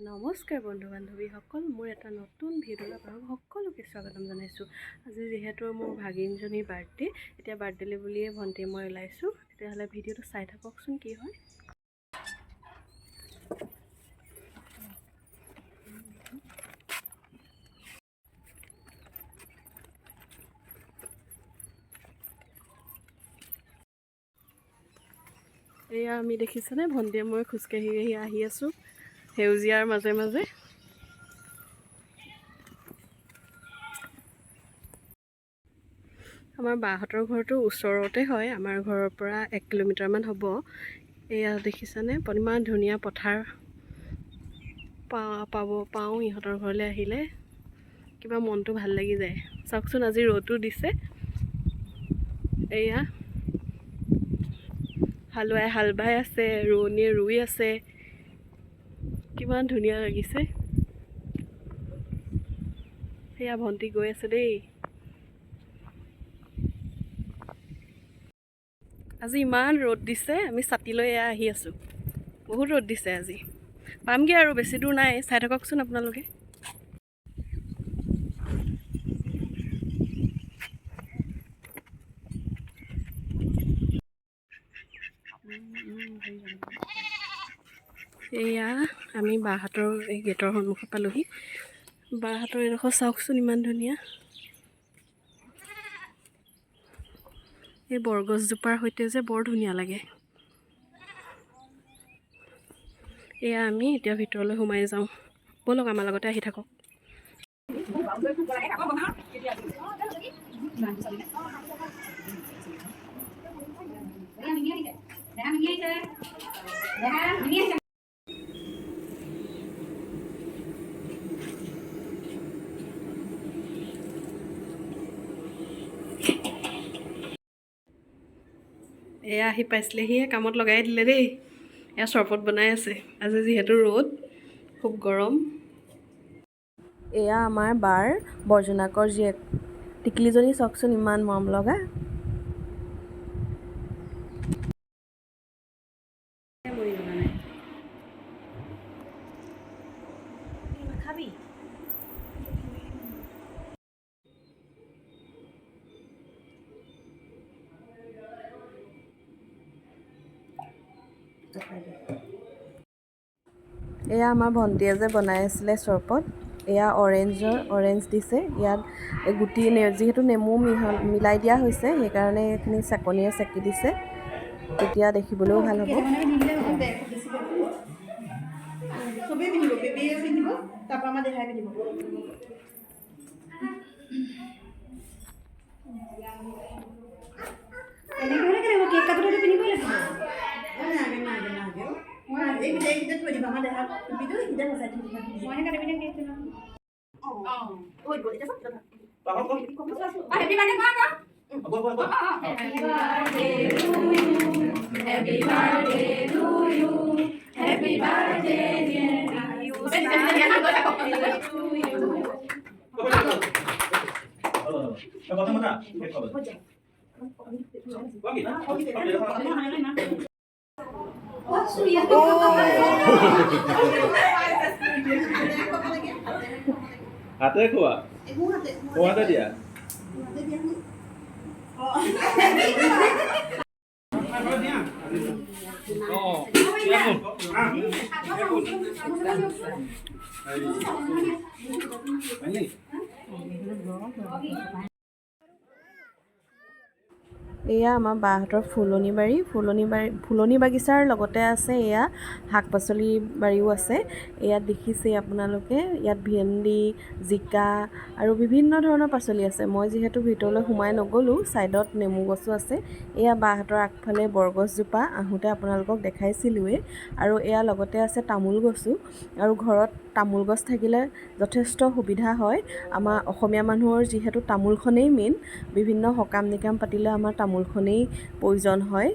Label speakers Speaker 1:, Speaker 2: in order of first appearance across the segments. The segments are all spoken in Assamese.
Speaker 1: নমস্কাৰ বন্ধু বান্ধৱীসকল, মোৰ এটা নতুন ভিডিঅ'লৈ আপোনালোক সকলোকে স্বাগতম জনাইছোঁ। আজি যিহেতু মোৰ ভাগিনজনীৰ বাৰ্থডে, এতিয়া বাৰ্থডেলৈ বুলিয়ে ভণ্টি মই ওলাইছোঁ। তেতিয়াহ'লে ভিডিঅ'টো চাই থাককচোন কি হয়। এয়া আমি দেখিছেনে, ভণ্টিয়ে মই খোজকাঢ়ি আহি আহি আছোঁ সেউজীয়াৰ মাজে মাজে। আমাৰ বাহঁতৰ ঘৰটো ওচৰতে হয়, আমাৰ ঘৰৰ পৰা 1 কিলোমিটাৰমান হ'ব। এয়া দেখিছানে, ইমান ধুনীয়া পথাৰ পাওঁ। ইহঁতৰ ঘৰলৈ আহিলে কিবা মনটো ভাল লাগি যায়। চাওকচোন, আজি ৰ'দো দিছে। এয়া হালোৱাই হাল বাই আছে, ৰোৱনীয়ে ৰুই আছে। কিমান ধুনীয়া লাগিছে। সেয়া ভণ্টি গৈ আছে দেই। আজি ইমান ৰ'দ দিছে, আমি ছাতি লৈ এয়া আহি আছোঁ। বহুত ৰ'দ দিছে আজি। পামগৈ আৰু, বেছি দূৰ নাই। চাই থাককচোন আপোনালোকে। এয়া আমি বাহঁতৰ এই গেটৰ সন্মুখত পালোহি। বাহঁতৰ এইডোখৰ চাওকচোন, ইমান ধুনীয়া। এই বৰগছজোপাৰ সৈতে যে বৰ ধুনীয়া লাগে। এয়া আমি এতিয়া ভিতৰলৈ সোমাই যাওঁ। ব'লক, আমাৰ লগতে আহি থাকক। এয়া আহি পাইছিলেহিয়ে, কামত লগাই দিলে দেই। এয়া চৰবত বনাই আছে। আজি যিহেতু ৰ'দ খুব গৰম। এয়া আমাৰ বাৰ বৰজনাকৰ জীয়েক টিকলিজনী, চাওকচোন, ইমান মৰম লগা। মৰি লগা নাই।
Speaker 2: খাবি?
Speaker 1: এয়া আমাৰ ভণ্টিয়ে যে বনাই আছিলে চৰবত, এয়া অৰেঞ্জ দিছে ইয়াত। এই গুটি যিহেতু নেমু মিলাই দিয়া হৈছে, সেইকাৰণে এইখিনি চেকনিয়ে চেকি দিছে, তেতিয়া দেখিবলৈও ভাল হ'ব।
Speaker 3: চবেই পিন্ধিব, বেবীয়ে পিন্ধিব, তাৰপৰা আমাৰ দেহাই পিন্ধিব।
Speaker 2: এনেকৈ হ'লে কেনেকৈ? কেক কাটোতে পিন্ধিবই লাগিব।
Speaker 3: নালাগে, নালাগে, নালাগে। এইকেইটা এইকেইটা থৈ দিবা। আমাৰ দেহা টুপিটো এইকেইটা সজাই থৈ দিবা।
Speaker 2: মইহে কাটিবি নে কেকটো?
Speaker 3: অঁ, হৈ গ'ল। এতিয়া চাওক।
Speaker 2: অঁ, হেপী বাৰ্থডে কোৱা আকৌ। Happy birthday to you, happy birthday to you, happy birthday dear to you.
Speaker 4: কথা মতা। হাতে খোৱা, সোঁহাতে দিয়া।
Speaker 1: এয়া আমাৰ বাহঁতৰ ফুলনি বাৰী। ফুলনি বাৰী, ফুলনি বাগিচাৰ লগতে আছে এয়া শাক পাচলি বাৰীও আছে। ইয়াত দেখিছেই আপোনালোকে, ইয়াত ভেন্দি, জিকা আৰু বিভিন্ন ধৰণৰ পাচলি আছে। মই যিহেতু ভিতৰলৈ সোমাই নগ'লোঁ। ছাইডত নেমু গছো আছে। এয়া বাহঁতৰ আগফালে বৰগছজোপা, আহোঁতে আপোনালোকক দেখাইছিলোঁৱেই। আৰু এয়া লগতে আছে তামোল গছো। আৰু ঘৰত তামোল গছ থাকিলে যথেষ্ট সুবিধা হয়। আমাৰ অসমীয়া মানুহৰ যিহেতু তামোলখনেই মেইন, বিভিন্ন সকাম নিকাম পাতিলে আমাৰ তামোলখনেই প্ৰয়োজন হয়।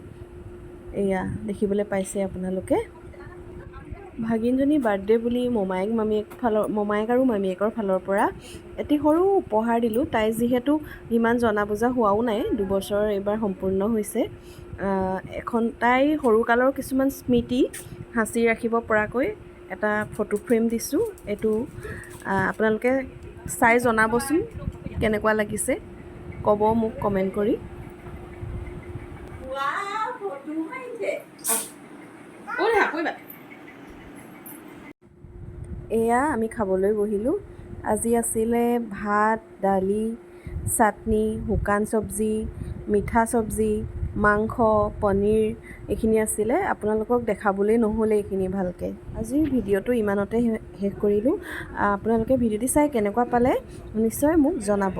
Speaker 1: এয়া দেখিবলৈ পাইছে আপোনালোকে। ভাগিনজনী বাৰ্থডে বুলি মোমায়েক আৰু মামীয়েকৰ ফালৰ পৰা এটি সৰু উপহাৰ দিলোঁ। তাই যিহেতু ইমান জনা বুজা হোৱাও নাই, 2 বছৰ এইবাৰ সম্পূৰ্ণ হৈছে। এখন তাইৰ সৰুকালৰ কিছুমান স্মৃতি সাঁচি ৰাখিব পৰাকৈ এটা ফটো ফ্ৰেম দিছোঁ। এইটো আপোনালোকে চাই জনাবচোন কেনেকুৱা লাগিছে, ক'ব মোক কমেণ্ট কৰি।
Speaker 3: ৱাও, ফটো মাৰিছে।
Speaker 2: অ' দেহা, পৰিবা।
Speaker 1: এয়া আমি খাবলৈ বহিলোঁ। আজি আছিলে ভাত, দালি, চাটনি, শুকান চব্জি, মিঠা চব্জি, মাংস, পনীৰ, এইখিনি আছিলে। আপোনালোকক দেখাবলৈ নহ'লে এইখিনি ভালকৈ। আজিৰ ভিডিঅ'টো ইমানতে শেষ কৰিলোঁ। আপোনালোকে ভিডিঅ'টি চাই কেনেকুৱা পালে নিশ্চয় মোক জনাব।